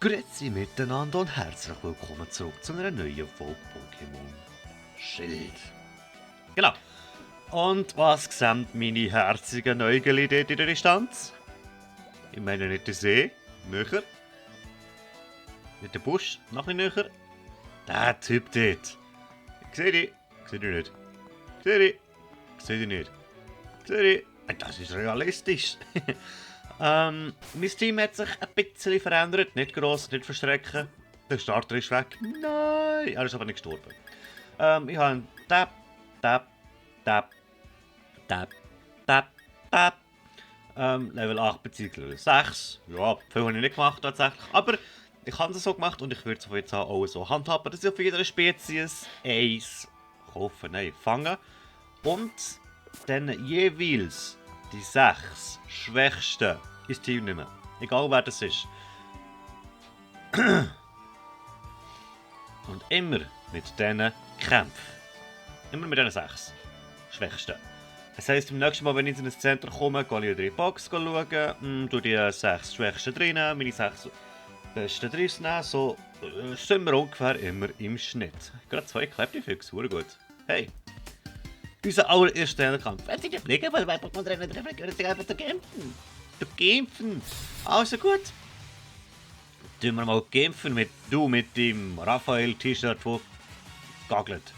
Grüezi miteinander und herzlich willkommen zurück zu einer neuen Folge Pokémon Schild. Genau. Und was sehen meine herzigen Näugel dort in der Distanz? Ich meine nicht den See, näher. Nicht den Busch, noch ein näher. Der Typ dort. Ich sehe dich. Ich sehe dich nicht. Ich sehe dich. Ich sehe dich nicht. Ich sehe dich. Das ist realistisch. Mein Team hat sich ein bisschen verändert. Nicht gross, nicht verschrecken. Der Starter ist weg. Nein, er ist aber nicht gestorben. Ich habe einen Tap, Tap, Tap, Tap, Tap, Tap. Level 8 bzw. Level 6. Ja, viel habe ich nicht gemacht tatsächlich. Aber ich habe es so gemacht und ich würde es von jetzt an auch so handhaben, dass ich auf jeder Spezies eins kaufen, nein, fangen. Und dann jeweils die 6 schwächsten ins Team nehmen. Egal wer das ist. Und immer mit diesen kämpfen. Immer mit diesen 6 schwächsten. Das heisst, im nächsten Mal, wenn ich in ein Center komme, gehe ich in die Box schauen, tue die 6 schwächsten drin, meine 6 besten drin nehmen. So sind wir ungefähr immer im Schnitt. Gerade 2 Kleptifüchse, sehr gut. Hey! Unser allererster Kampf. Wenn Sie nicht blicken, weil wir Pokémon Trainer treffen, können Sie einfach kämpfen. Kämpfen. Also gut. Tun wir mal kämpfen mit du mit dem Raphael-T-Shirt, das gagelt.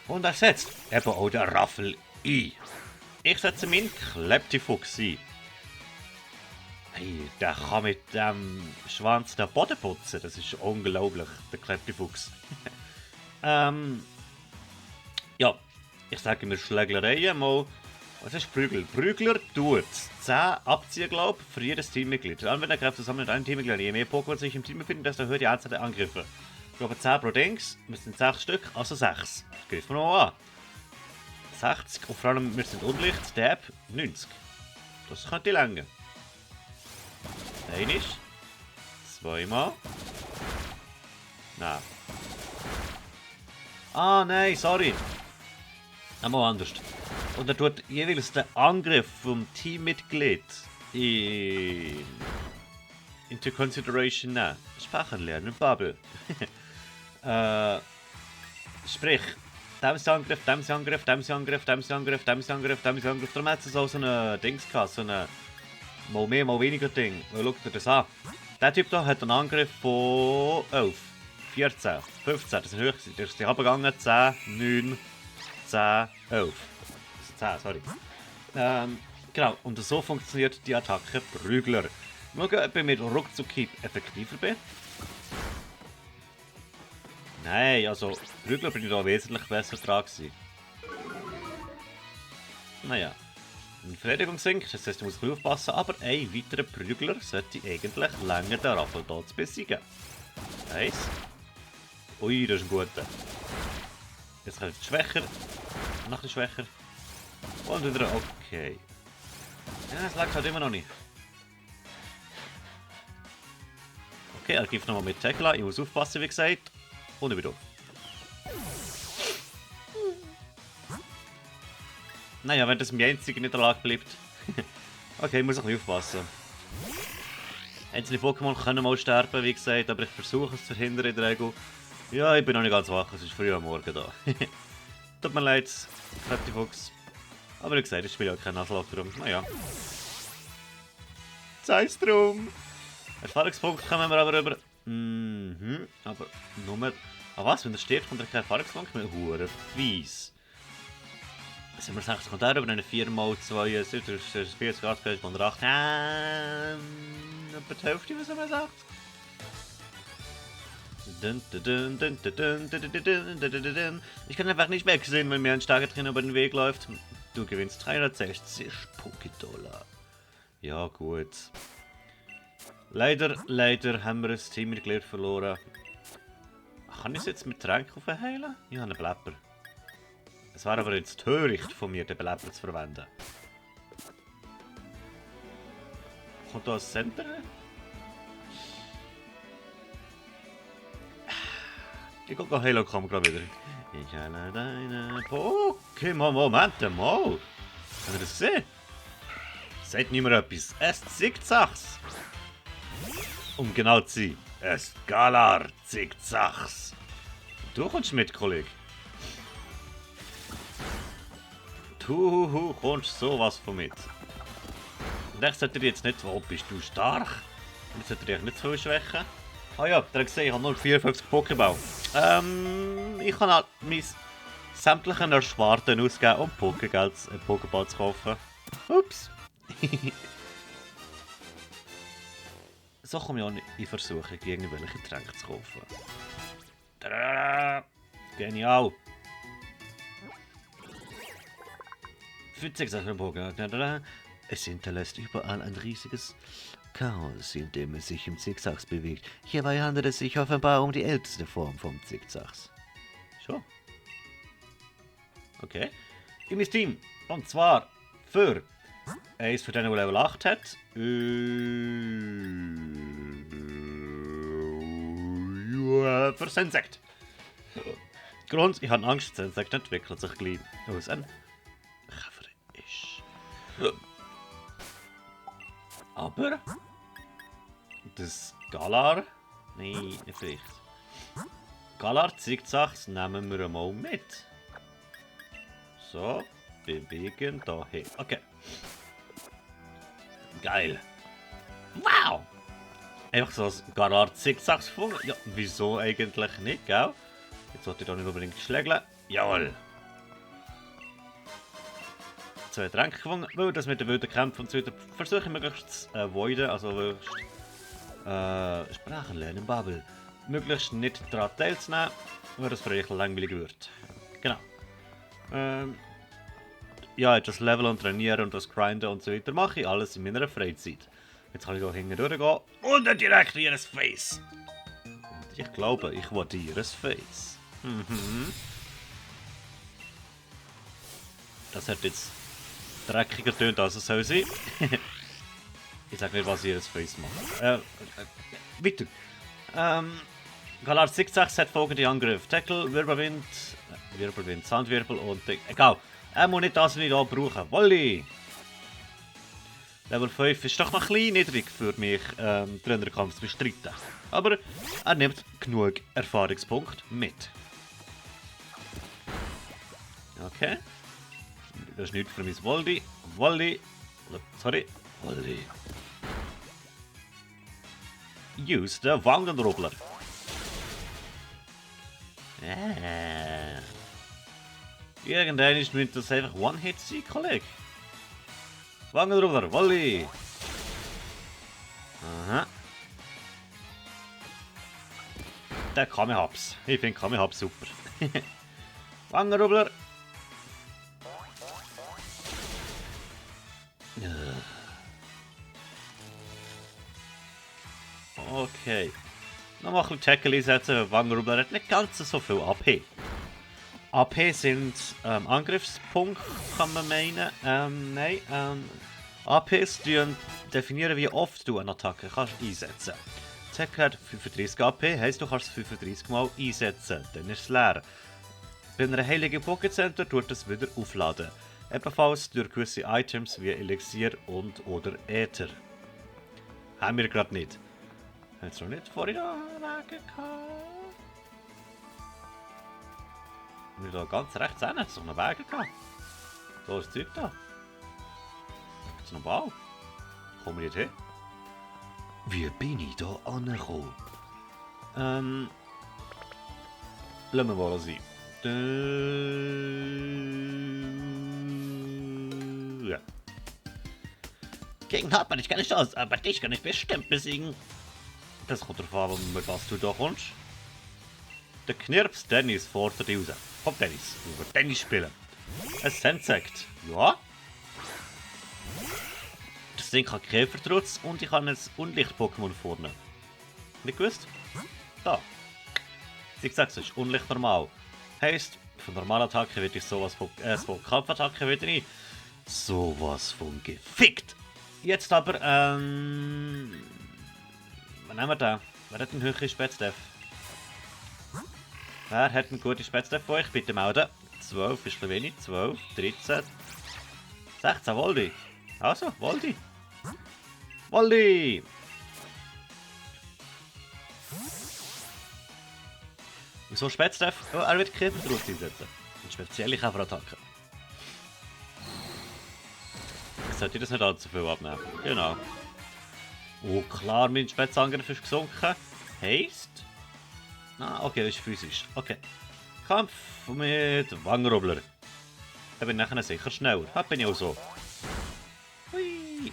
Und er setzt eben auch den Raffel ein. Ich setze meinen Kleptifuchs ein. Hey, der kann mit dem Schwanz den Boden putzen. Das ist unglaublich, der Kleptifuchs. Ja, ich sage mir Schlägereien mal. Was ist Prügler? Prügler tut 10 abziehen, glaube ich, für jedes Teammitglied. Die Anwenderkräfte sammeln mit einem Teammitglied. Je mehr Pokémon sich im Team befinden, desto höher die Anzahl der Angriffe. Ich glaube 10 pro Dings, wir sind 6 Stück, also 6. Greifen wir mal an. 60 und vor allem, wir sind Unlicht, Stab 90. Das könnte länger. Einmal. Zweimal. Nein. Ah, nein, sorry. Einmal anders. Und er tut jeweils den Angriff vom Teammitglied into consideration nehmen. Sprachen lernen, Bubble. Sprich, Dämsangriff, Dämsangriff, Dämsangriff, Dämsangriff, Dämsangriff, Dämsangriff. Darum hat es auch so ein Dings gehabt, so ein mal mehr, mal weniger Ding. Schaut dir das an. Der Typ hier hat einen Angriff von 11, 14, 15, das sind höher. Der ist runtergegangen, 10, 9, 10, 11. 10, sorry. Genau, und so funktioniert die Attacke Prügler. Schauen, ob ich mit Ruckzuck-Hieb effektiver bin. Nein, also Prügler bin ich da wesentlich besser dran gewesen. Naja. Eine Verteidigung sinkt, das heißt, ich muss ein bisschen aufpassen, aber ein weiterer Prügler sollte eigentlich länger den Raffel hier zu besiegen. Eins. Ui, das ist ein guter. Jetzt kommt es schwächer. Noch ein bisschen schwächer. Und wieder okay. Ja, es lag halt immer noch nicht. Okay, er gibt nochmal mit Tackle. Ich muss aufpassen, wie gesagt. Und ich bin da. Naja, wenn das mir einzige Niederlage bleibt. Okay, ich muss ein bisschen aufpassen. Einzelne Pokémon können mal sterben, wie gesagt, aber ich versuche es zu verhindern in der Regel. Ja, ich bin noch nicht ganz wach, es ist früh am Morgen da. Tut mir leid, Kleptifuchs. Aber wie gesagt, ich spiele auch keinen Nasenloch drum. Naja. Sei es drum. Erfahrungspunkte kommen wir aber über. Aber nur. Ah was, wenn er stirbt, kommt er kein Erfahrungspunkt mehr. Hure fies. Sind wir 60 und über eine 4x2, 40 Grad, 108. Etwa die Hälfte, was man sagt. Ich kann einfach nicht wegsehen, wenn mir ein starker Trainer über den Weg läuft. Du gewinnst 360 Pokédollar. Ja, gut. Leider haben wir das Teammitglied verloren. Kann ich es jetzt mit Tränken heilen? Ich habe einen Blepper. Es wäre aber jetzt töricht von mir, den Blepper zu verwenden. Kommt da ein Center? Ich gucke Halo, komm gerade wieder. Ich habe deine Pokémon. Moment mal. Habt ihr das gesehen? Sagt nicht mehr etwas. Es Zickzacks. Um genau zu sein. Es Galar Zickzacks. Du kommst mit, Kollege. Du kommst sowas von mit. Und ich sollte jetzt nicht, wo bist du stark? Ich sollte dich nicht so schwächen. Ah ja, der hat gesehen, ich habe nur 54 Pokéball. Ich kann halt mein sämtlichen Ersparten ausgeben, um Pokéball zu kaufen. Ups. So komme ich auch nicht in Versuche, irgendwelche Tränke zu kaufen. Tada! Genial! 40 Bogen. Es hinterlässt überall ein riesiges Chaos, in dem es sich im Zickzacks bewegt. Hierbei handelt es sich offenbar um die älteste Form vom Zickzacks. Schon. Okay. In mein Team. Und zwar für eins für den, der Level 8 hat. Für Sensekt. Grund, ich habe Angst, Sensekt entwickelt sich gleich aus ein Käferisch. Aber das Galar. Nein, nicht vielleicht. Galar Zickzacks nehmen wir mal mit. So, bewegen dahin. Okay. Geil. Wow! Einfach so ein Galar Zickzacks gefunden. Ja, wieso eigentlich nicht, gell? Jetzt sollte ich da nicht unbedingt schlägeln. Jawohl! 2 Tränke gefunden, weil das mit den wilden Kämpfen und so weiter versuche ich möglichst zu avoiden, also möglichst Sprachen lernen, Babel. Möglichst nicht daran teilzunehmen, weil das für euch langweilig wird. Genau. Ja, das Level und Trainieren und das Grinden und so weiter mache ich alles in meiner Freizeit. Jetzt kann ich hier hinten durchgehen und dann direkt in ihr Face. Und ich glaube, ich will ihr Face. Mhm. Das hat jetzt dreckiger tönt, als es soll sein. Ich sag nicht, was ihr Face macht. Weiter. Galar Zickzacks hat folgende Angriffe. Tackle, Wirbelwind, Sandwirbel und... Egal. Er muss nicht das nicht brauchen. Volley! Level 5 ist doch noch ein bisschen niedrig für mich, den Kampf zu bestreiten. Aber er nimmt genug Erfahrungspunkte mit. Okay. Das ist nichts für mein Voldy. Voldy. Use the Wangenrubbler. Irgendwann müsste das einfach One-Hit sein, Kollege. Wangenrubbler, Volley. Aha. Der Kamehaps. Ich finde Kamehaps super. Wangenrubbler. Okay. Nochmal ein bisschen Tackle einsetzen, Wangenrubbler hat nicht ganz so viel AP. AP sind Angriffspunkte, kann man meinen. Nein, APs definieren, wie oft du eine Attacke kannst einsetzen kannst. Tackle hat 35 AP, heisst du kannst es 35 Mal einsetzen, dann ist es leer. Bei einer heiligen Pocket Center tut es wieder aufladen. Ebenfalls durch gewisse Items wie Elixier und oder Äther. Haben wir gerade nicht. Hat es noch nicht vorhin Wege gehabt? Wir da ganz rechts hin, hat es noch einen Wege gehabt. Da ist das Zeug da. Ist noch ein Bau. Kommen wir nicht hin? Wie bin ich da angekommen? Lassen wir mal sein. Ja. Gegen hat man nicht keine Chance, aber dich kann ich bestimmt besiegen. Das kommt darauf an, mit was du da kommst. Der Knirps Dennis fordert dich raus. Komm Dennis, wir wollen Tennis spielen. Ein Sensekt. Ja. Das Ding hat Käfertrutz und ich habe ein Unlicht-Pokémon vorne. Nicht gewusst? Da. Wie gesagt, es ist Unlicht normal. Heisst, von normalen Attacken wird ich sowas von Kampfattacken wieder nicht. Sowas von gefickt. Jetzt aber, was nehmen wir da? Wer hat einen höheren Spätstef? Wer hat einen guten Spätstef von euch? Bitte melden. 12 ist ein wenig. 12, 13, 16 Voldy. Also, Voldi. Voldi! Wieso Spätstreff? Oh, er wird Käfer drauf einsetzen. Und spezielle Käferattacke. Sollte ich das nicht allzu viel abnehmen? Genau. Oh, klar, mein Spätzangriff ist gesunken. Heisst? Ah, okay, das ist physisch. Okay. Kampf mit Wangenrobler. Da bin ich nachher sicher schneller. Da bin ich auch so. Hui.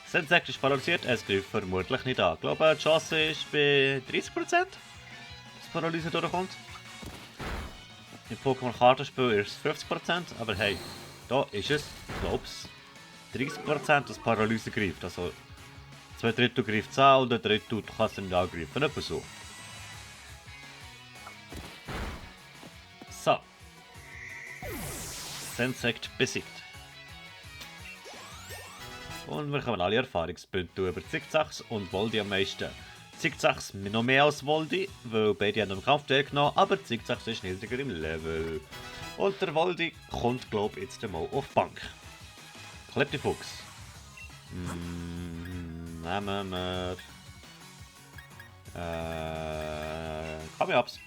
Das Insekt ist paralysiert, es greift vermutlich nicht an. Ich glaube, die Chance ist bei 30%, dass Paralyse durchkommt. Im Pokémon-Kartenspiel ist es 50%, aber hey, da ist es, glaub's, 30%, dass Paralyse greift. Also 2/3 greift es an und 1/3 kann es nicht angreifen. Etwa so. So. Das Insekt besiegt. Und wir kommen alle Erfahrungspunkte über Zickzacks und Voldi am meisten. Zickzacks noch mehr als Voldi, weil beide haben am Kampf teilgenommen, aber Zickzacks ist niedriger im Level. Und der Voldi kommt, glaube ich, jetzt mal auf die Bank. Kleptifuchs. Nehmen wir... Kamiabs.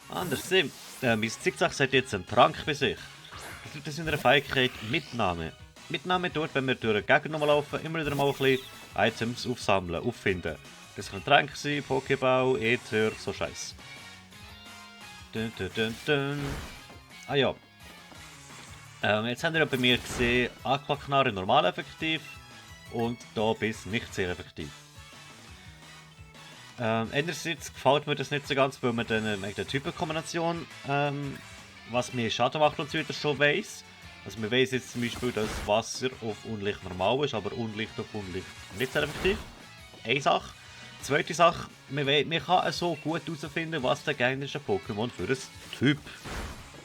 Anders Sim. Mein Zickzacks hat jetzt einen Trank bei sich. Das liegt in seiner Fähigkeit Mitnahme. Mitnahme tut, wenn wir durch den Gegner laufen, immer wieder mal ein bisschen Items aufsammeln, auffinden. Das kann Tränke sein, Pokéball, Ether, so Scheiß. Dun, dun, dun, dun. Ah ja. Jetzt habt ihr bei mir gesehen, Aquaknarre normal effektiv und da bis nicht sehr effektiv. Einerseits gefällt mir das nicht so ganz, weil man dann wegen der Typenkombination was mehr Schaden macht und so weiter schon weiss. Also man weiss jetzt zum Beispiel, dass Wasser auf Unlicht normal ist, aber Unlicht auf Unlicht nicht sehr effektiv. Eine Sache. Zweite Sache, man kann so gut herausfinden, was der gegnerische Pokémon für ein Typ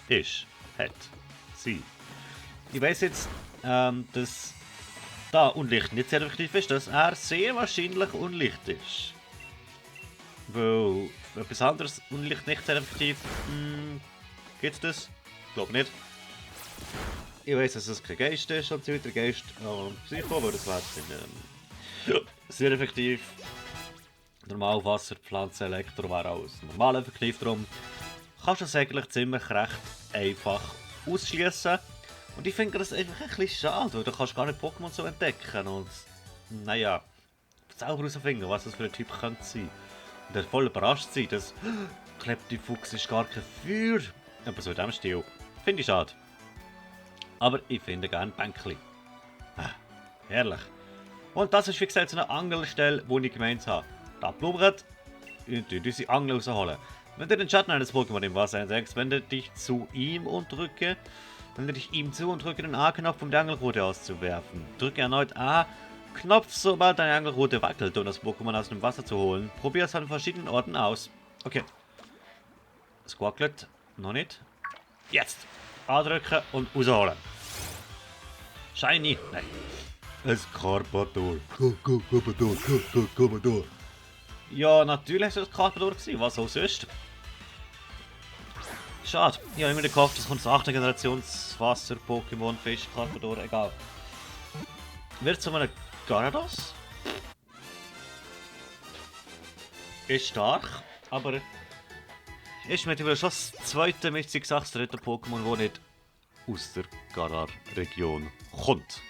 ist, hat, sein. Ich weiss jetzt, dass da Unlicht nicht sehr effektiv ist, dass er sehr wahrscheinlich Unlicht ist. Weil etwas anderes, Unlicht nicht sehr effektiv, gibt's das? Ich glaube nicht. Ich weiss, dass es kein Geist ist und so weiter. Geist und Psycho, aber das wäre dann sehr effektiv. Normal Wasser, Pflanze, Elektro wäre alles normal effektiv. Darum kannst du es eigentlich ziemlich recht einfach ausschließen. Und ich finde das einfach ein bisschen schade, weil du kannst gar nicht Pokémon so entdecken und naja, selber herausfinden, was das für ein Typ könnte sein. Und dann voll überrascht sein, dass Kleptifuchs ist gar kein Feuer. Aber so in diesem Stil. Finde ich schade. Aber ich finde gerne Bänkli. Herrlich. Und das ist wie gesagt so eine Angelstelle, wo ich gemeint habe. Da blubbert und unsere Angel rausholen. Wenn du den Schatten eines Pokémon im Wasser entdeckst, wende dich zu ihm und drücke. Wende dich ihm zu und drücke den A-Knopf, um die Angelrute auszuwerfen. Drücke erneut A-Knopf, sobald deine Angelrute wackelt, um das Pokémon aus dem Wasser zu holen. Probier es an verschiedenen Orten aus. Okay. Es wackelt. Noch nicht. Jetzt! Andrücken und rausholen. Shiny. Nein. Ein Carpador. Carpador. Ja, natürlich ist es ein Carpador gewesen. Was auch sonst. Schade. Ich habe immer gehofft, es kommt das 8. Generations Wasser, Pokémon, Fisch, Carpador, egal. Wird zu einem Gyarados. Ist stark, aber ist mittlerweile schon das zweite, mit 6 dritte Pokémon, das nicht aus der Galar-Region kommt.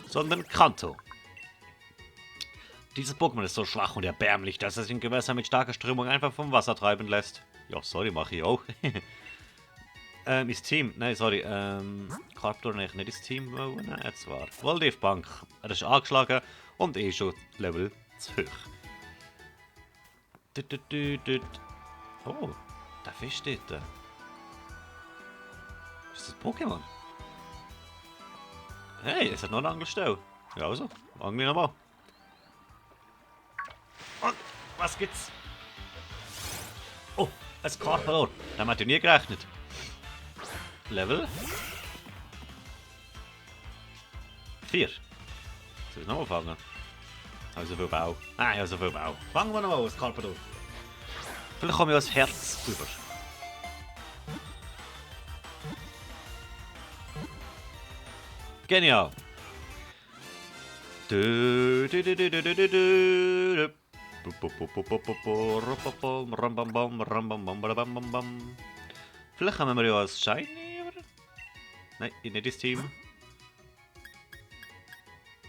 Sondern Kanto. Dieses Pokémon ist so schwach und erbärmlich, dass es in Gewässern mit starker Strömung einfach vom Wasser treiben lässt. Ja, sorry, mache ich auch. Ist Team? Nein, sorry. Carpador nicht das Team. Oh, nein, jetzt war Voldi auf Bank. Er ist angeschlagen und schon Level zu hoch. Oh, der Fisch dort. Ist das Pokémon? Hey, es hat noch eine Angelstelle. Ja, also, angel nochmal. Und was gibt's? Oh, ein Carpador. Damit hätte ich nie gerechnet. Level 4. Soll ich nochmal fangen? Also viel Bau. Nein, also viel Bau. Fangen wir nochmal aus, Carpador. Vielleicht komme ich als Herz rüber. Genial. Vielleicht haben wir ja ein Shiny, oder? Nein, nicht das Team.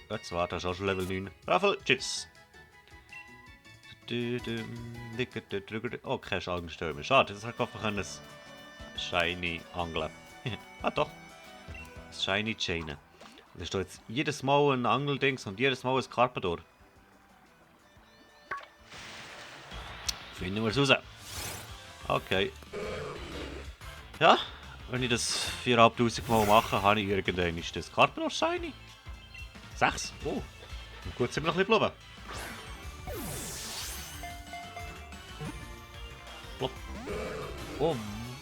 Jetzt warte, das ist auch schon Level 9. Raffel, tschüss. Oh, kein Schlangenstürme. Schade, jetzt hätte ich gehofft, wir können ein Shiny angeln. Ah doch, das Shiny Chainen. Da steht jetzt jedes Mal ein Angeldings und jedes Mal ein Carpador. Finden wir es raus. Okay. Ja, wenn ich das 4500 Mal mache, habe ich irgendwann das Carpador Shiny. 6? Oh, gut sind wir noch ein bisschen bleiben. Plop. Oh,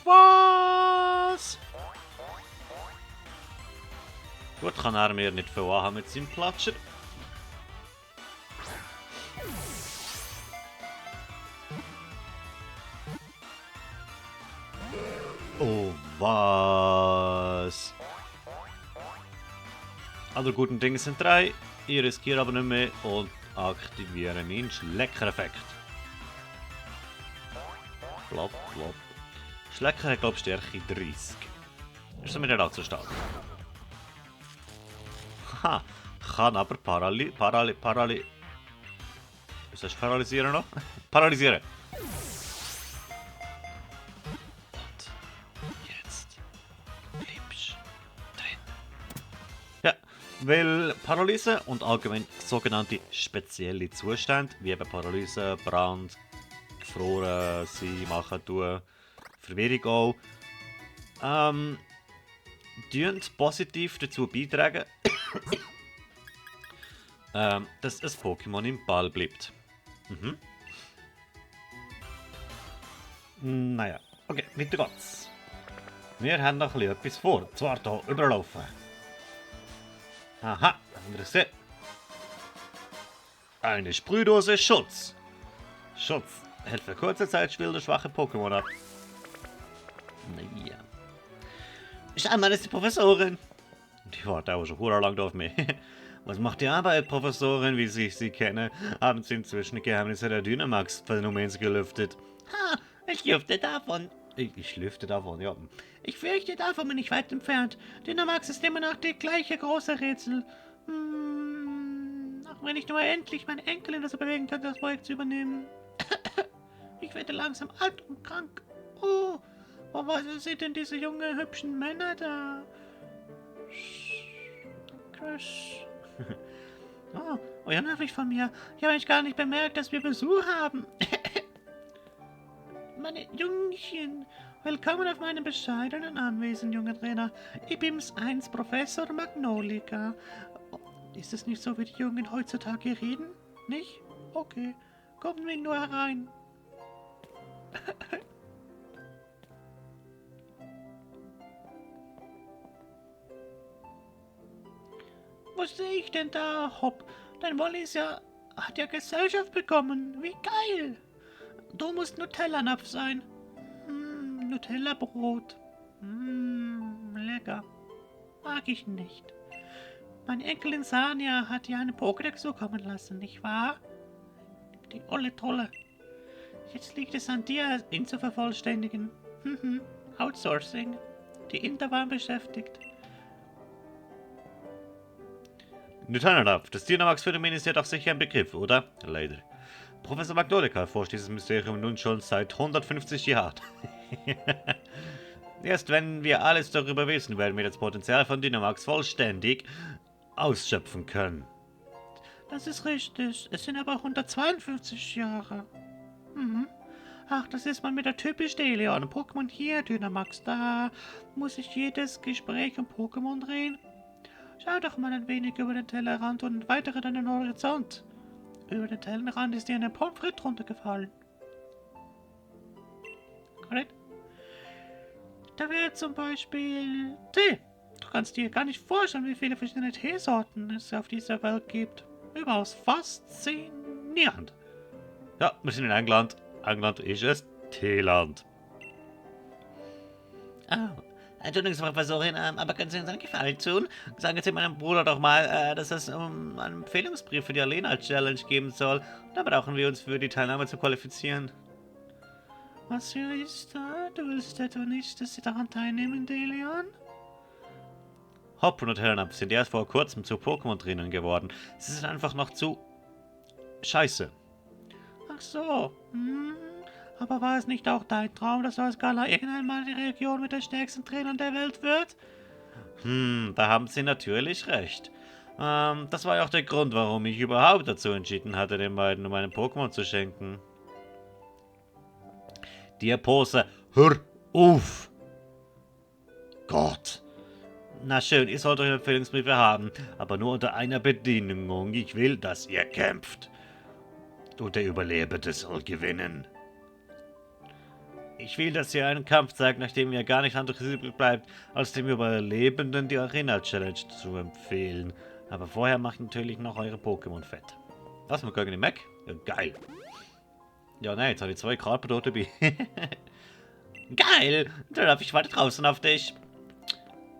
was? Gut, kann er mir nicht viel anhaben mit seinem Platscher. Oh, was? Alle guten Dinge sind 3. Ich riskiere aber nicht mehr und aktiviere meinen Schlecker-Effekt. Plop, plop. Schlecker hat, glaube ich, Stärke 30. Ist damit auch zu stark. Haha, kann aber Was heißt paralysieren noch? Paralysieren. Und jetzt bleibst drin. Ja, weil Paralyse und allgemein sogenannte spezielle Zustände, wie eben Paralyse, Brand, gefroren sein, machen, tun, Verwirrung auch, tun positiv dazu beitragen, dass ein Pokémon im Ball bleibt. Naja, okay, weiter geht's. Wir haben noch etwas vor, zwar hier überlaufen. Aha, wir sehen. Eine Sprühdose Schutz. Schutz hält für kurze Zeit wilde schwache Pokémon ab. Naja. Schau mal, das ist die Professorin. Die wartet aber schon lang auf mich. Was macht die Arbeit, Professorin? Wie ich sie kenne, haben sie inzwischen die Geheimnisse der Dynamax-Phänomens gelüftet. Ha, ich lüfte davon. Ich lüfte davon, ja. Ich fürchte, davon bin ich weit entfernt. Dynamax ist immer noch die gleiche große Rätsel. Auch wenn ich nur endlich meine Enkelin dazu bewegen könnte, das Projekt zu übernehmen. Ich werde langsam alt und krank. Oh, was sind denn diese jungen, hübschen Männer da? Crush. Oh, euer Nachricht von mir. Ich habe euch gar nicht bemerkt, dass wir Besuch haben. Meine Jungchen, willkommen auf meinem bescheidenen Anwesen, junge Trainer. Ich bin's eins, Professor Magnolica. Ist es nicht so, wie die Jungen heutzutage reden? Nicht? Okay, kommen wir nur herein. Was sehe ich denn da, Hopp? Dein Wolli hat ja Gesellschaft bekommen. Wie geil! Du musst Nutella-Napf sein. Nutella-Brot. Lecker. Mag ich nicht. Meine Enkelin Sanja hat ja eine Pokédex zukommen lassen, nicht wahr? Die olle Tolle. Jetzt liegt es an dir, ihn zu vervollständigen. Outsourcing. Die Inter waren beschäftigt. Nutella-Napf, das Dynamax-Phänomen ist ja doch sicher ein Begriff, oder? Leider. Professor Magnolica erforscht dieses Mysterium nun schon seit 150 Jahren. Erst wenn wir alles darüber wissen, werden wir das Potenzial von Dynamax vollständig ausschöpfen können. Das ist richtig. Es sind aber 152 Jahre. Ach, das ist mal wieder typisch Deleon. Pokémon hier, Dynamax da. Muss ich jedes Gespräch um Pokémon drehen? Schau doch mal ein wenig über den Tellerrand und weitere deinen Horizont. Über den Tellerrand ist dir eine Pommes frites runtergefallen. Korrekt? Da wäre zum Beispiel Tee. Du kannst dir gar nicht vorstellen, wie viele verschiedene Teesorten es auf dieser Welt gibt. Überaus faszinierend. Ja, wir sind in England. England ist ein Teeland. Oh, Entschuldigung, Frau Professorin, aber können Sie uns einen Gefallen tun? Sagen Sie meinem Bruder doch mal, dass es einen Empfehlungsbrief für die Arena-Challenge geben soll. Da brauchen wir uns für die Teilnahme zu qualifizieren. Was ist da? Du willst etwa nicht, dass Sie daran teilnehmen, Delion? Hopper und Helena sind erst vor kurzem zu Pokémon-Trainern geworden. Sie sind einfach noch zu... Scheiße. Ach so. Aber war es nicht auch dein Traum, dass Euskala irgendwann mal die Region mit den stärksten Trainern der Welt wird? Da haben Sie natürlich recht. Das war ja auch der Grund, warum ich überhaupt dazu entschieden hatte, den beiden um einen Pokémon zu schenken. Die Pose, hör auf! Gott! Na schön, ihr sollt eure Empfehlungsbriefe haben, aber nur unter einer Bedingung. Ich will, dass ihr kämpft. Und der Überlebende soll gewinnen. Ich will, dass ihr einen Kampf zeigt, nachdem ihr gar nicht anderes übrig bleibt, als dem Überlebenden die Arena-Challenge zu empfehlen. Aber vorher macht natürlich noch eure Pokémon fett. Was, wir gehen in den Mac? Ja, geil. Ja, nein, jetzt habe ich 2 Carpador dabei. Geil! Dann darf ich weiter draußen auf dich.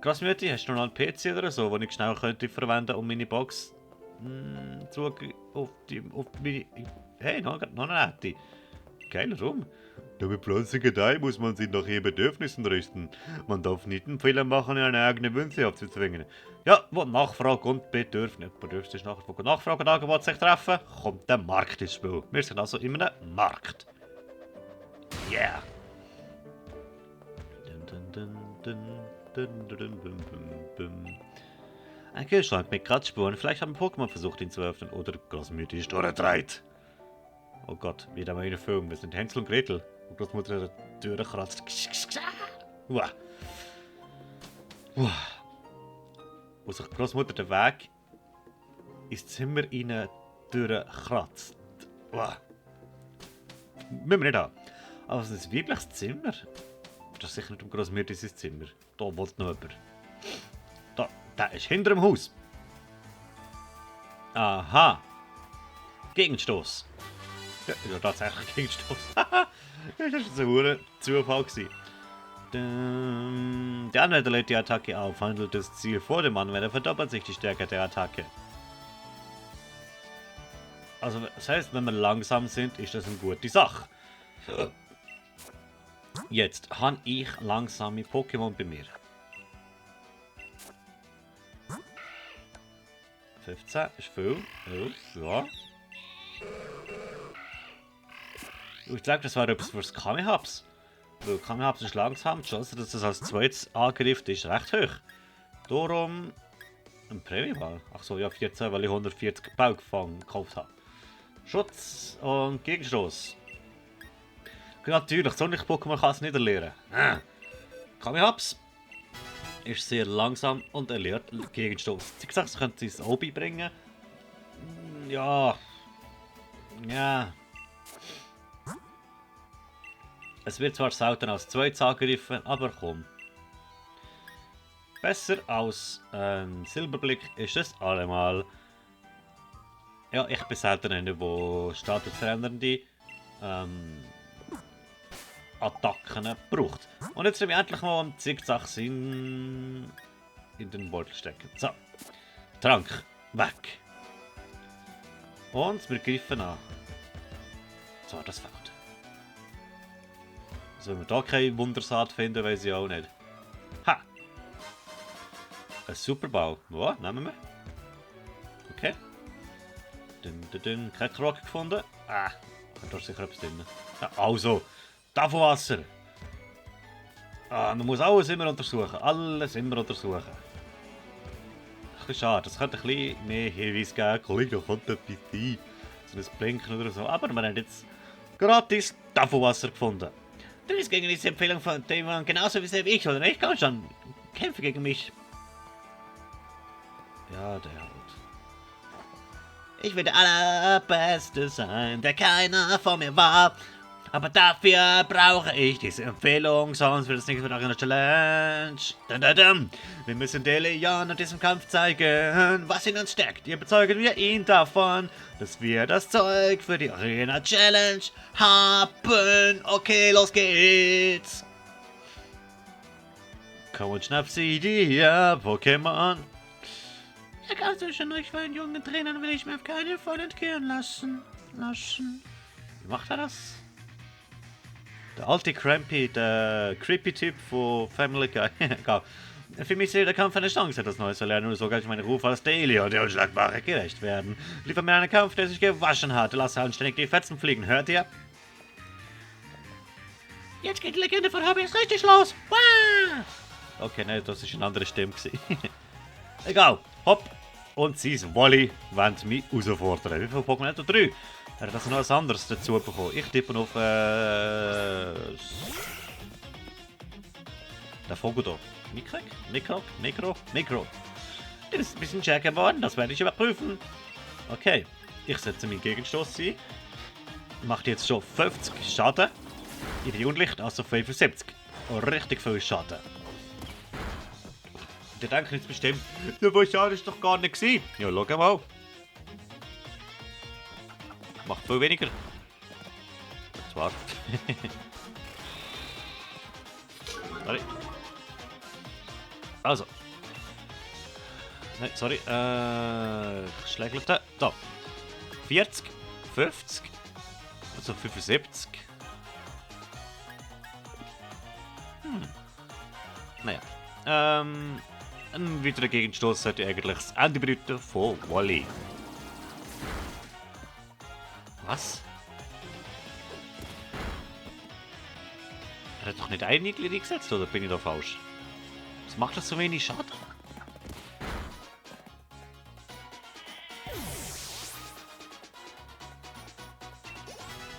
Grossmütti, hast du noch einen PC oder so, den ich schnell könnte verwenden, um meine Box auf meine... Hey, noch eine nette. Geiler Rum. Damit pflanzliche Dei muss man sich nach ihren Bedürfnissen richten. Man darf nicht einen Fehler machen, eine eigene Wünsche aufzuzwingen. Ja, wo Nachfrage und Bedürfnis Nachfrage und Angebot sich treffen, kommt der Markt ins Spiel. Wir sind also in einem Markt. Yeah. Ein Kühlschrank mit Kratzspuren. Vielleicht haben Pokémon versucht, ihn zu öffnen. Oder Großmutter ist durchgedreht. Oh Gott, wieder mal eine Film. Wir sind Hänsel und Gretel. Und Großmutter hat die Tür kratzt. Uah. Uah. Wo sich Großmutter den Weg ins Zimmer rein durchkratzt. Uah. Müssen wir nicht haben. Aber es ist ein weibliches Zimmer. Das ist sicher nicht um Großmutter sein Zimmer. Da wohnt noch jemand. Da ist hinter dem Haus. Aha. Gegenstoß. Ja, ist ja tatsächlich Gegenstoß. Das war so ein Zufall. Der Anwender lädt die Attacke auf, handelt das Ziel vor dem Anwender, verdoppelt sich die Stärke der Attacke. Also, das heißt, wenn wir langsam sind, ist das eine gute Sache. Jetzt habe ich langsame Pokémon bei mir. 15 ist viel. 11, ja. Ich glaube, das war etwas für das Kamehaps. Weil Kamehaps ist langsam, die Chance, dass es als zweites angreift, ist recht hoch. Darum ein Prämieball. Achso, ja, 14, weil ich 140 Bau gekauft habe. Schutz und Gegenstoß. Natürlich, sonnige Pokémon kann es nicht erlernen. Kamehaps ist sehr langsam und erlernt Gegenstoß. Wie gesagt, könnte sie es auch beibringen. Ja. Ja. Es wird zwar selten als zweites angegriffen, aber komm. Besser als ein Silberblick ist es allemal. Ja, ich bin selten einer, der statusverändernde Attacken braucht. Und jetzt nehme ich endlich mal einen Zickzack-Sinn in den Beutel stecken. So. Trank. Weg. Und wir greifen an. So, das Feld. Also wenn wir da keine Wundersaat finden, weiß ich auch nicht. Ha! Ein Superbau. Ja, nehmen wir. Okay. Kein Krog gefunden. Da ist sicher etwas drin. Ja, also. Tafelwasser. Man muss alles immer untersuchen. Alles immer untersuchen. Ein bisschen schade. Das könnte ein bisschen mehr Hinweis geben. Kollege, könnte etwas sein. So ein Blinken oder so. Aber wir haben jetzt gratis Tafelwasser gefunden. Du bist gegen diese Empfehlung von dem genauso wie ich, oder nicht? Komm schon. Kämpfe gegen mich. Ja, der halt. Ich will der Allerbeste sein, der keiner vor mir war. Aber dafür brauche ich diese Empfehlung, sonst wird es nichts mit einer Challenge. Wir müssen Delion in diesem Kampf zeigen, was in uns steckt. Hier bezeugen wir ihn davon, dass wir das Zeug für die Arena Challenge haben. Okay, los geht's. Komm und schnapp sie dir, Pokémon. Ja, ganz zwischen euch beiden jungen Trainern will ich mir auf keinen Fall entkehren lassen. Wie macht er das? Der alte Crampy, der Creepy-Typ von Family Guy. Für mich zählt der Kampf eine Chance, etwas Neues zu lernen, und so kann ich meinen Ruf als Daily und der Unschlagbare gerecht werden. Liefer mir einen Kampf, der sich gewaschen hat. Lass anständig die Fetzen fliegen, hört ihr? Jetzt geht die Legende von Hobbies richtig los. Wah! Okay, nein, das ist eine andere Stimme. Egal, hopp. Und sein Wally wollen mich herausfordern. Wie viele Pokémon hat er? 3. Er hat also noch etwas anderes dazu bekommen. Ich tippe auf der Vogel hier. Mikro. Das ist ein bisschen stärker geworden, das werde ich überprüfen. Okay, ich setze meinen Gegenstoß ein. Macht jetzt schon 50 Schaden. In Jugendlicht, also 75. Richtig viel Schaden. Die denken jetzt bestimmt, der Vulkan ist doch gar nicht gewesen. Ja, schau mal. Macht viel weniger. Zwar. Also. Nein, sorry. Schlägelte. Da. 40. 50. Also 75. Naja. Ein weiterer Gegenstoß sollte eigentlich das Ende bedeuten von Wally. Was? Er hat doch nicht ein Igel gesetzt, oder bin ich da falsch? Was macht das so wenig Schaden?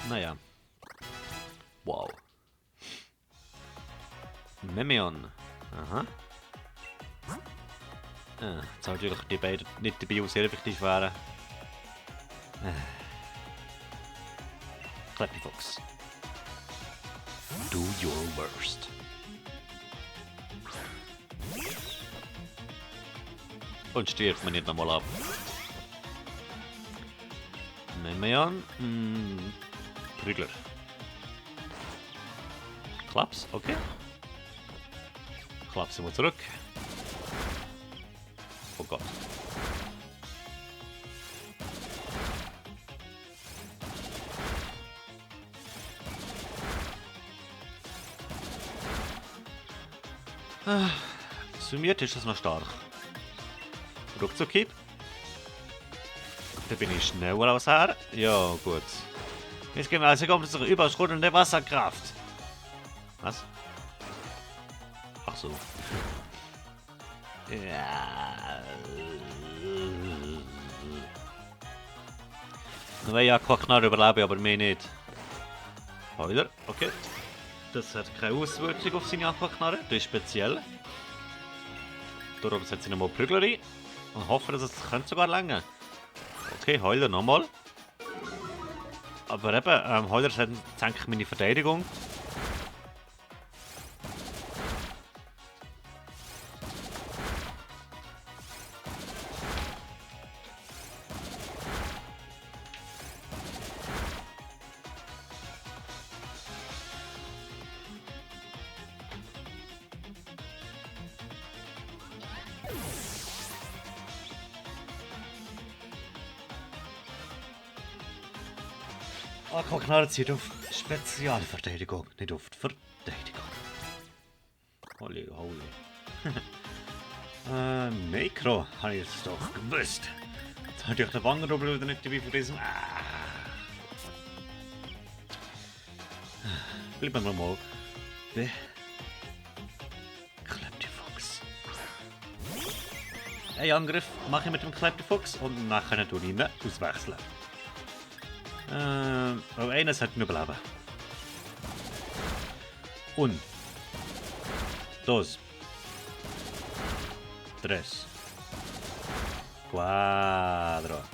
Naja. Wow. Memeon. Aha. Jetzt haben natürlich die beiden nicht dabei, die sehr wichtig wären. Clappy Fox. Do your worst. Und stirbt man nicht nochmal ab. Memeon. Prügler. Klaps, okay. Klapsen wir zurück. Oh Gott. Summiert ist das noch stark. Ruckzuck-Hieb. Da bin ich schneller als er. Ja, gut. Jetzt gehen wir also um unsere übersprudelnde Wasserkraft. Was? Ach so. Ja. Dann will ich Aquaknarre überleben, aber mehr nicht. Heuler, okay. Das hat keine Auswirkung auf seine Aquaknarre, das ist speziell. Darum setze ich nochmal Prügler rein und hoffe, dass es sogar länger. Okay, Heuler nochmal. Aber eben, Heuler senkt meine Verteidigung. Aquaknarre zieht auf Spezialverteidigung, nicht auf die Verteidigung. Holy. Mikro, habe ich es doch gewusst. Jetzt hatte ich den Wangenrubel wieder nicht dabei von diesem. Bleiben wir mal bei Clappy Fox. Ein Angriff mache ich mit dem Clappy Fox und nachher tue ich ihn auswechseln. Aber einer sollte nur bleiben. Und. Dos. Tres. Cuatro.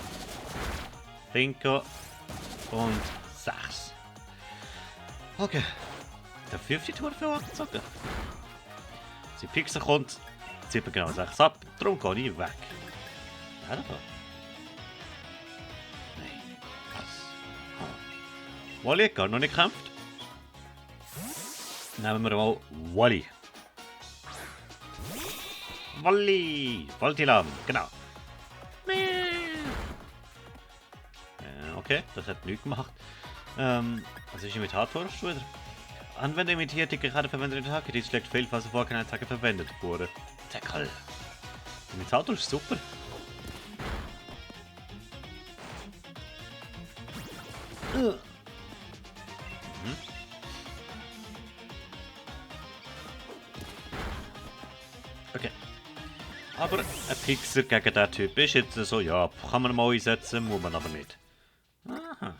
Cinco. Und 6. Okay. Der 5. Tour für abgezogen. Sie Pixel kommt, zieht mir genau 6 ab. Darum gehe ich weg. Ja, da. Wally hat gar noch nicht gekämpft. Nehmen wir mal Wally. Volley! Voltilam, genau. Okay, das hat nichts gemacht. Also ich Imitator schon wieder. Anwender imitiert die gerade verwendete Attacke, die schlägt fehl, falls zuvor keine Attacke verwendet wurde. Tackle. Imitator ist super. Mhm. Okay. Aber ein Fixer gegen den Typ ist jetzt so, ja, kann man mal einsetzen, muss man aber nicht. Aha.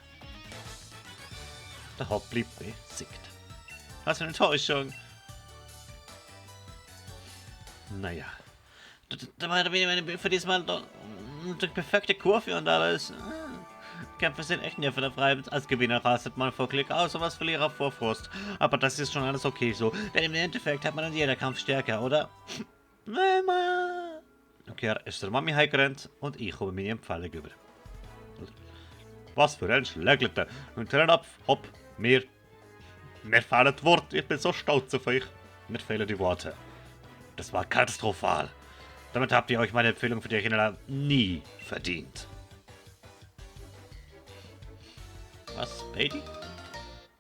Der Hop bleibt besiegt. Also eine Enttäuschung. Naja. Da war meine Büffel diesmal durch perfekte Kurve und alles. Kämpfe sind echt nicht von der Freien. Als Gewinner rastet man vor Glück aus und als Verlierer vor Frust. Aber das ist schon alles okay so. Denn im Endeffekt hat man in jeder Kampf stärker, oder? Mama! Okay, er ist der Mami heimgerannt und ich komme meine Empfehlung über. Was für ein Schlägelter! Und turn ab, hopp, mir fehlen die Worte. Ich bin so stolz auf euch. Mir fehlen die Worte. Das war katastrophal. Damit habt ihr euch meine Empfehlung für die Kinder nie verdient. Was, Lady?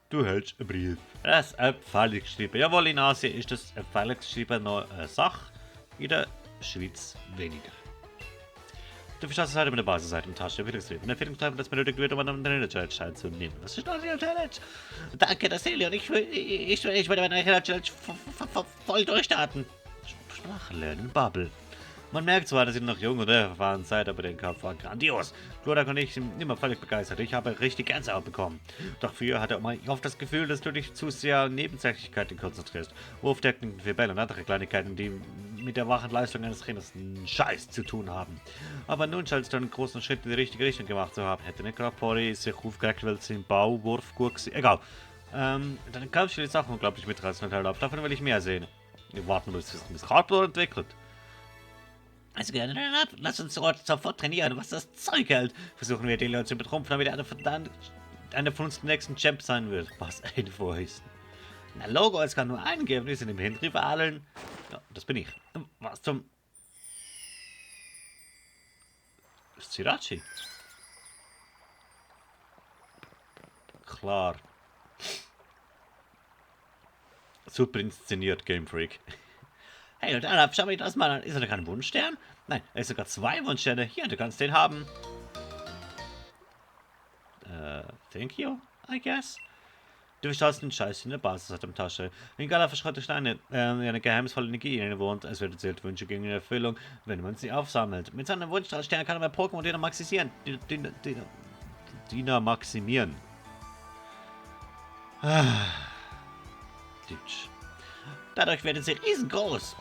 Du hältst einen Brief. Das ist Empfehlungsschreiben. Jawohl, in Asien ist das Empfehlungsschreiben noch eine Sache. In der Schweiz weniger. Du verstehst Seite mit der Basisseite im Tasche. Empfehlungsschreiben. Eine Empfehlungsschreiben, das benötigt wird, um an einem Internet-Challenge teilzunehmen. Was ist das für eine Challenge? Danke, das Helion. Ich werde meine Internet-Challenge voll durchstarten. Sprache lernen, Bubble. Man merkt zwar, dass ihr noch jung oder erfahren seid, aber der Kampf war grandios. Klodak und ich sind immer völlig begeistert. Ich habe richtig Gänsehaut bekommen. Doch früher hatte ich oft das Gefühl, dass du dich zu sehr an Nebensächlichkeiten konzentrierst. Wurftechniken für Bälle und andere Kleinigkeiten, die mit der wachen Leistung eines Trainers einen Scheiß zu tun haben. Aber nun scheinst du einen großen Schritt in die richtige Richtung gemacht zu haben. Hätte nicht gerade Pori sich aufgeregt, weil sein Bauwurf gut war. Egal. Deine Kampfstil ist auch unglaublich mitreißend. Davon will ich mehr sehen. Wir warten, bis sich das Hardware entwickelt. Also lass uns sofort trainieren, was das Zeug hält. Versuchen wir den Leute zu betrumpfen, damit einer von uns der nächsten Champ sein wird. Was ein Voice. Na Logo, es kann nur einen geben, wir sind im Hinrivalen. Ja, das bin ich. Was zum... Ist Srirachi? Klar. Super inszeniert, Game Freak. Hey, und Anna, schau mir das mal an. Ist er kein Wunschstern? Nein, er ist sogar 2 Wunschsterne. Hier, du kannst den haben. Thank you, I guess. Du verstaust einen Scheiß in der Basis aus der Tasche. In Gala verschrottete Steine, eine geheimnisvolle Energie in ihnen wohnt. Es wird erzählt, Wünsche gegen in Erfüllung, wenn man sie aufsammelt. Mit seinem Wunschstern kann er bei Pokémon dynamaxisieren. Dynamaximieren. Ditch. Dadurch werden sie riesengroß.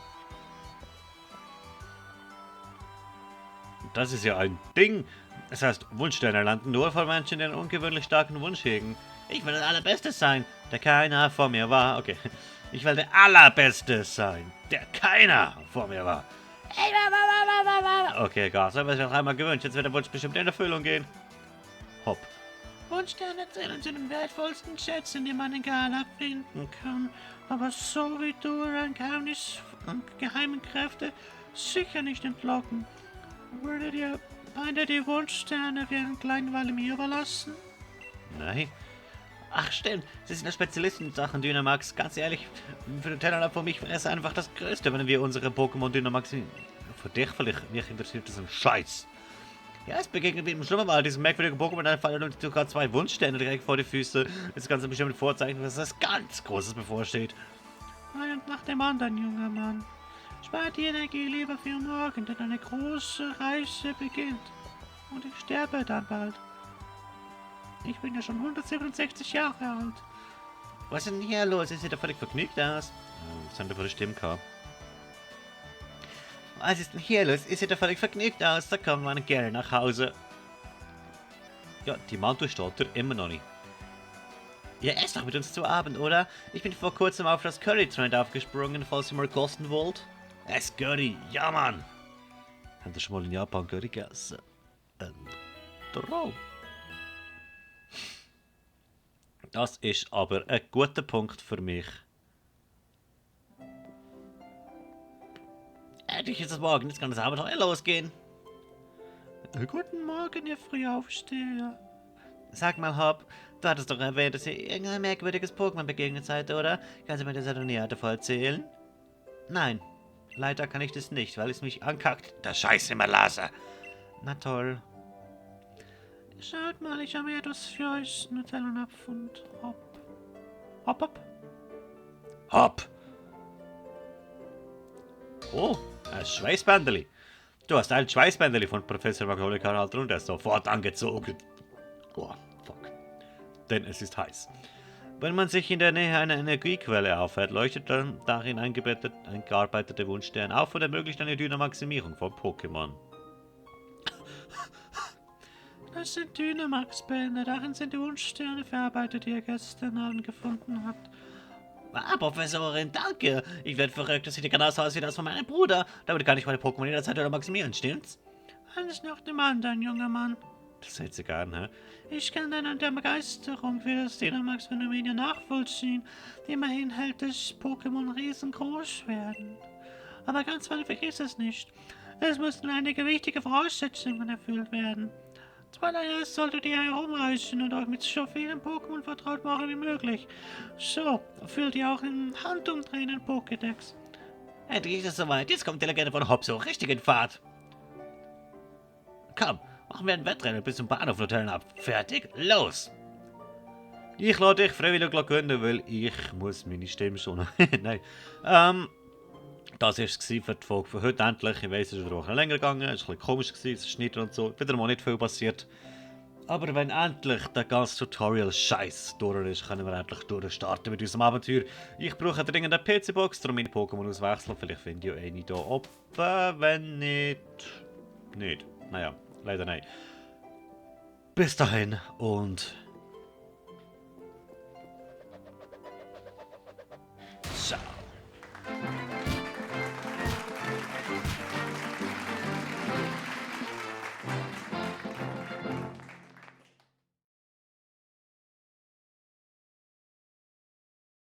Das ist ja ein Ding. Das heißt, Wunschsterne landen nur von Menschen, die einen ungewöhnlich starken Wunsch hegen. Ich will der Allerbeste sein, der keiner vor mir war. Okay. Ich will der Allerbeste sein, der keiner vor mir war. Okay, Gas, aber ich habe einmal gewünscht. Jetzt wird der Wunsch bestimmt in Erfüllung gehen. Hopp. Wunschsterne zählen zu den wertvollsten Schätzen, die man in Gala finden kann. Aber so wie du ein Geheimnis und geheimen Kräfte sicher nicht entlocken. Würdet ihr beide die Wunschsterne wie einen kleinen Valimir überlassen? Nein. Ach stimmt, Sie sind der Spezialist in Sachen Dynamax. Ganz ehrlich, für den Teller von mich wäre es einfach das Größte, wenn wir unsere Pokémon Dynamax... Für dich vielleicht, mich interessiert das ein Scheiß. Ja, es begegnet wie im Schlummerwald, diesem merkwürdigen Pokémon, dann fallen uns sogar 2 Wunschsterne direkt vor die Füße. Das Ganze bestimmt Vorzeichen, dass das ganz Großes bevorsteht. Einen nach dem anderen, junger Mann. Spart die Energie lieber für morgen, denn eine große Reise beginnt. Und ich sterbe dann bald. Ich bin ja schon 167 Jahre alt. Was ist denn hier los? Ist ihr da völlig vergnügt aus? Das haben wir vor der Stimme gehabt. Was ist denn hier los? Ist ihr da völlig vergnügt aus? Da kommen wir gerne nach Hause. Ja, die Mantel steht da immer noch nicht. Ihr esst doch mit uns zu Abend, oder? Ich bin vor kurzem auf das Curry-Trend aufgesprungen, falls ihr mal kosten wollt. Es Curry, ja Mann! Habt ihr schon mal in Japan Curry gegessen? Traum. Das ist aber ein guter Punkt für mich. Endlich ist es morgen, jetzt kann das Abenteuer losgehen. Guten Morgen, ihr Frühaufsteher. Sag mal, Hop, du hattest doch erwähnt, dass ihr irgendein merkwürdiges Pokémon begegnet seid, oder? Kannst du mir das Adoniate erzählen? Nein, leider kann ich das nicht, weil es mich ankackt. Der Scheiß immer Laser. Na toll. Schaut mal, ich habe mir etwas für euch. Nutellanapf und Hop. Hop, Hop. Hop. Oh, ein Schweißbändeli. Du hast ein Schweißbändeli von Professor Magnolia erhalten und er ist sofort angezogen. Oh, fuck. Denn es ist heiß. Wenn man sich in der Nähe einer Energiequelle aufhält, leuchtet dann darin eingearbeitete Wunschstern auf und ermöglicht eine Dynamaximierung von Pokémon. Das sind Dynamax-Bänder, darin sind die Wunschsterne verarbeitet, die ihr gestern Abend gefunden habt. Ah, Professorin, danke! Ich werde verrückt, das sieht genauso aus wie das von meinem Bruder. Damit kann ich meine Pokémon jederzeit wieder maximieren, stimmt's? Eines nach dem anderen, junger Mann. Das hält sie gern, hä? Ich kann deine Begeisterung für das Dynamax-Phänomen ja nachvollziehen. Immerhin hält das Pokémon riesengroß werden. Aber ganz vergiss es nicht. Es müssen einige wichtige Voraussetzungen erfüllt werden. Zuallererst solltet ihr herumreisen und euch mit so vielen Pokémon vertraut machen wie möglich. So füllt ihr auch einen handumdrehenden Pokédex. Endlich ist es soweit. Jetzt kommt die Legende von Hop so richtig in Fahrt. Komm, machen wir ein Wettrennen bis zum Bahnhof Nutellen ab. Fertig? Los! Ich lade dich freiwillig gönnen, weil ich muss meine Stimme schon... Nein. Das war es für die Folge von heute endlich. Ich weiss, es ist wieder auch länger gegangen. Es war ein bisschen komisch, es ist Schnitt und so. Wieder mal nicht viel passiert. Aber wenn endlich der ganze Tutorial-Scheiß durch ist, können wir endlich durchstarten mit unserem Abenteuer. Ich brauche dringend eine PC-Box, darum meine Pokémon auswechseln. Vielleicht finde ich ja eine hier oben. Wenn nicht... Nicht. Naja, leider nein. Bis dahin und... Ciao.